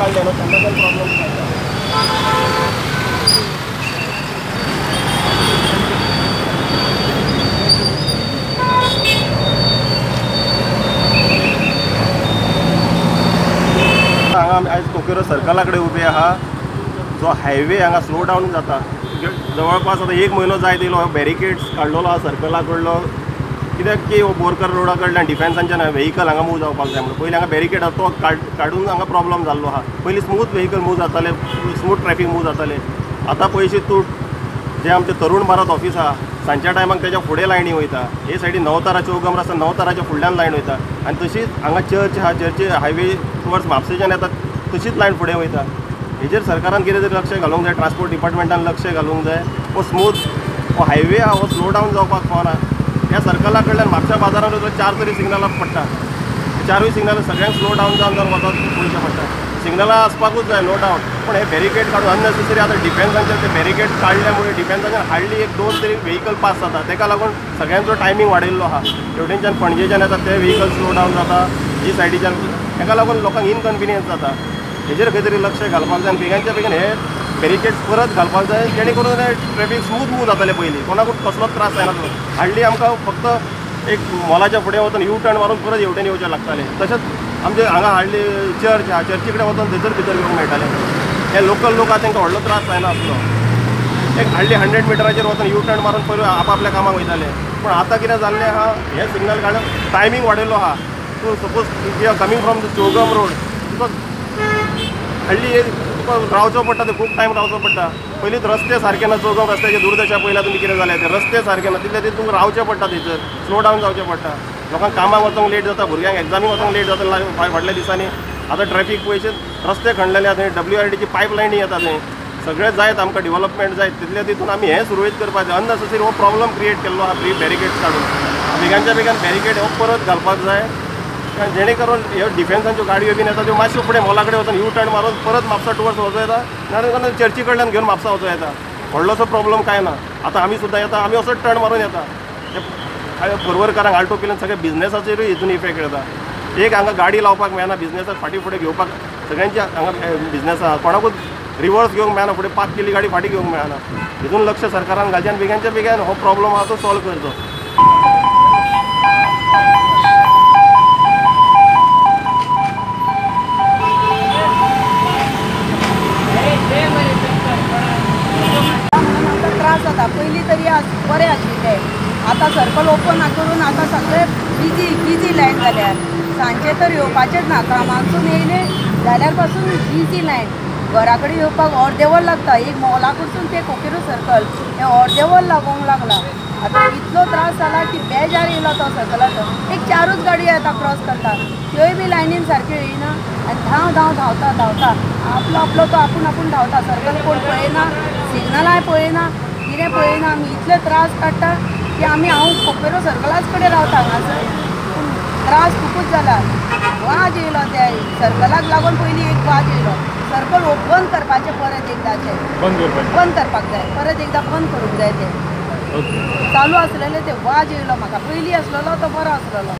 काडले न्हू तेन्नाच्यान प्रॉब्लम स्टार्ट जालो. हांगा आमी आयज कोकेरो सर्कला कडेन उबे आहा. जो हायवे हांगा स्लो डावन जाता जवळपास आतां एक म्हयनो जायत येयलो बॅरिकेड्स काडलेलो आहा सर्कला कडलो, कित्याक की हो बोरकर रोडा कडल्यान डिफेन्सांच्यान व्हेकल हांगा मूव जावपाक जाय म्हणून पयलीं हांगा बॅरिकेड आहा तो काडून हांगा प्रॉब्लम जाल्लो आहा. पयलीं स्मूथ व्हेकल मूव जाताले, स्मूथ ट्रॅफीक मूव जाताले. आतां पयशे तूं जे आमचें तरुण भारत ऑफीस आहा सांजच्या टायमाक तेच्या फुडें लायनी वयता, हे सायडीन नवतारा चौगम रस्ता नवताराच्या फुडल्यान लायन वयता आनी तशीच हांगा चर्च आहा, चर्ची हायवे टुवर्ड्स म्हापशेच्यान येता तशीच लायन फुडें वयता. हेजेर सरकारान कितें तरी लक्ष घालूंक जाय, ट्रान्सपोर्ट डिपार्टमेंटान लक्ष घालूंक जाय. हो स्मूथ हो हायवे आहा हो स्लो डावन जावपाक फावना. ह्या सर्कला कडल्यान म्हापशा बाजारान वयता 4 तरी सिग्नलां पडटा, 4ूय सिग्नलां सगळ्यांक स्लो डावन जावन जावन वचप पळोवचें पडटा. सिग्नलां आसपाकूच जाय नो डावट, पूण हे बॅरिकेड काडून अननेसेसरी आतां डिफेन्सांचे ते बॅरिकेड काडल्या मुळे डिफेन्साच्यान हार्डली 1-2 तरी व्हेकल पास जाता, तेका लागून सगळ्यांचो टायमींग वाडयल्लो आहा. हेवटेनच्यान पणजेच्यान येता ते व्हेकल स्लो डावन जाता, ही सायडीच्यान, तेका लागून लोकांक इनकन्विनियन्स जाता. हेजेर खंय तरी लक्ष घालपाक जाय आनी बेगानच्या बेगीन हे बॅरिकेड्स परत घालपाक जाय, जेणे करून ट्रॅफीक स्मूथ मूव जातलें. पयलीं कोणाकूच कसलोच त्रास जायना. हार्डली आमकां फक्त एक मॉलाच्या फुडें वचून यू टर्न मारून परत हेवटेन येवचें लागतालें. तशेंच आमचे हांगा हार्डली चर्च आहा, चर्ची कडेन वचून थंयसर भितर घेवंक मेळटालें. हे लोकल लोक आहा तांकां व्हडलो त्रास जायना आसलो, एक हार्डली 100 मिटराचेर वचून यू टर्न मारून पयलीं आपआपल्या कामाक वयताले. पूण आतां कितें जाल्लें आहा, हे सिग्नल काडून टायमींग वाडयल्लो आहा. तूं suppose if you are coming from the Chogm road तुका हार्डली तुका रावचो पडटा, ते खूब टायम रावचो पडटा. पयलींच रस्ते सारके ना, चौगम रस्त्याचे दुर्दशा पयल्या तुमी कितें जालें, ते रस्ते सारके ना, तितले तितून तुमकां रावचें पडटा, थंयसर स्लो डावन जावचें पडटा. लोकांक कामाक वचोंक लेट जाता, भुरग्यांक एग्जामीक वचोंक लेट जाता फाटल्या दिसांनी. आतां ट्रॅफीक पयशे रस्ते खणलेले आहा, थंय WRDची पायप लायनी येता, थंय सगळें जायत आमकां डिवलपमेंट जायत तितले तितून आमी हें सुरळीत करपाचें. अननेसेसरी हो प्रॉब्लम क्रिएट केल्लो आहा प्री बॅरिकेड्स काडून. बेगानच्या बेगान बॅरिकेड हो परत घालपाक जाय, जेणे करून ह्यो डिफेन्सांच्यो गाडयो बीन येता त्यो मातश्यो फुडें मॉला कडेन वचून यू टर्न मारून परत म्हापसा टुवर्ड्स वचूं येता, नाजाल्यार चर्ची कडल्यान घेवन म्हापसा वचूं येता. व्हडलोसो प्रॉब्लम कांय ना. आतां आमी सुद्दां येता, आमी असोच टर्न मारून येता. पर्वरकारांक आल्टो केल्यान सगळे बिजनेसाचेरूय हितून इफेक्ट येता. एक हांगा गाडी लावपाक मेळना, बिजनेसाक फाटीं फुडें घेवपाक सगळ्यांची हांगा बिजनेस आहा, कोणाकूच रिवर्स घेवंक मेळना, फुडें पार्क केल्ली गाडी फाटीं घेवंक मेळना. हितून लक्ष सरकारान घालचें आनी बेगानच्या बेगीन हो प्रॉब्लम आहा तो सॉल्व करचो. त्रास जाता. पयलीं तरी बरें आशिल्लें, आतां सर्कल ओपन करून आतां सगळे बिजी बिजी लायन जाल्यार सांजचे तर येवपाचेच ना. कामाकसून येयले जाल्यार पासून बिजी लायन, घरा कडेन येवपाक अर्दें वर लागता. एक मॉला कडसून ते कोकेरो सर्कल हें अर्दें वर लागोंक लागलां. आतां इतलो त्रास जाला की बेजार येयलो तो सर्कलाचो. एक 4ूच गाडयो येता क्रॉस करता, त्योय बी लायनीन सारक्यो येयना आनी धांव धांव धांवता धांवता आपलो आपलो तो आपूण आपूण धांवता. सर्कल कोण पळयना, सिग्नलांय पळयना, कितें पळयना. आमी इतले त्रास काडटा की आमी हांव कोपेरो सर्कलाच कडेन रावता हांगासर, पूण त्रास खुबूच जाला. वाज येयलो त्या सर्कलाक लागून, पयलीं एक वाज येयलो. सर्कल बंद करपाचें परत एकदाचें बंद करपाक जाय, परत एकदां बंद करूंक जाय. तें चालू आसलेलें तें वाज येयलो म्हाका. पयलीं आसलेलो तो बरो आसलेलो.